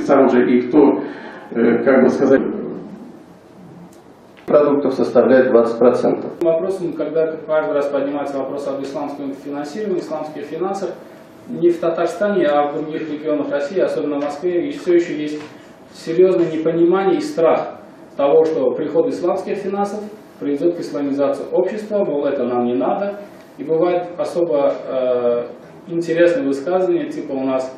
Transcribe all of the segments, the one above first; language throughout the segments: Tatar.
Сам же и кто, как бы сказать, продуктов составляет 20%. Вопросом, когда каждый раз поднимается вопрос об исламском финансировании, исламских финансах, не в Татарстане, а в других регионах России, особенно в Москве, и все еще есть серьезное непонимание и страх того, что приход исламских финансов приведет к исламизации общества, мол, это нам не надо. И бывает особо интересные высказывания, типа у нас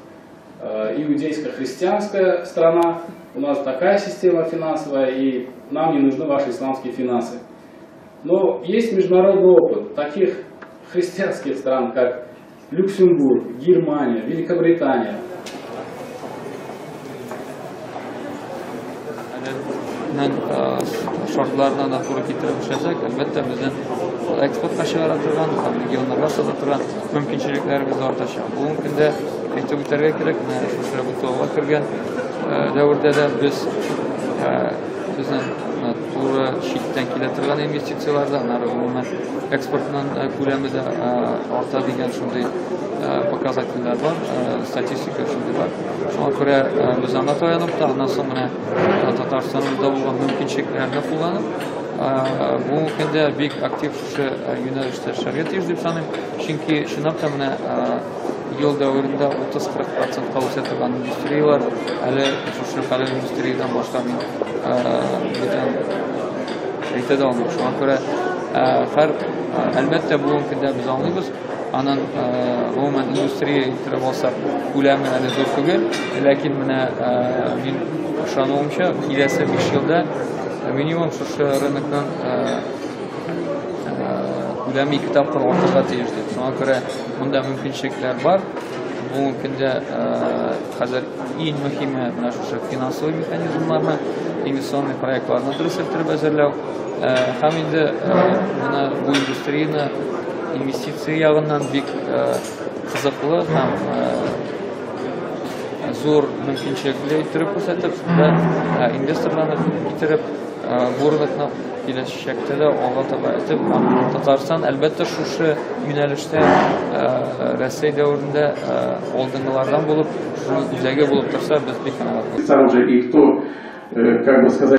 иудейско-христианская страна, у нас такая система финансовая, и нам не нужны ваши исламские финансы. Но есть международный опыт таких христианских стран, как Люксембург, Германия, Великобритания. Шартларына да туры китереп эшләсәк, әлбәттә, безнең экспортка чыгара торган һәм регионнарга сата торган мөмкинчелекләребез артачак. Бүгенге көндә әйтеп үтәргә кирәк, менә шушы БТОга кергән дәвердә дә без безнең туры читтән килә торган инвестицияләр дә, аннары гомумән экспортның күләме дә арта дигән шундый показательләр бар, статистика шундый бар. Шуңа күрә без аңа таянып та, аннан соң менә Татарстаныбызда булган мөмкинчелекләрне кулланып, бүгенге көндә бик актив шушы юнәлештә эшләргә тиеш дип саныйм. Чөнки чынлап та менә ел дәверендә 30-40%-ка үсә торган индустрияләр, әле шушы хәләл индустриядән башка мин бүтән әйтә дә алмыйм. Шуңа күрә һәр, әлбәттә, бүгенге көндә без аңлыйбыз, аның гомумән индустрия иттереп алсак, күләме әле зур түгел, ләкин менә мин ышануымча, киләсе 5 елда минимум шушы рынокның күләме 2 тапкыр артырга тиеш дип. Шуңа күрә монда мөмкинчелекләр бар. Бүгенге көндә хәзер иң мөһиме менә шушы финансовый механизмнарны, инвестиционный проектларны дөрес иттереп әзерләү һәм инде менә бу индустрияне инвестиция ягыннан бик кызыклы һәм зур мөмкинчелекле иттереп күрсәтеп, шунда инвесторларны китереп, бу рынокны киләчәктә дә алга таба итеп, Татарстан әлбәттә шушы юнәлештә Россия дәверендә алдынгылардан булып, шуның үзәге булып торса, без бик канәгать булырбыз. Сам же и кто, как бы сказать,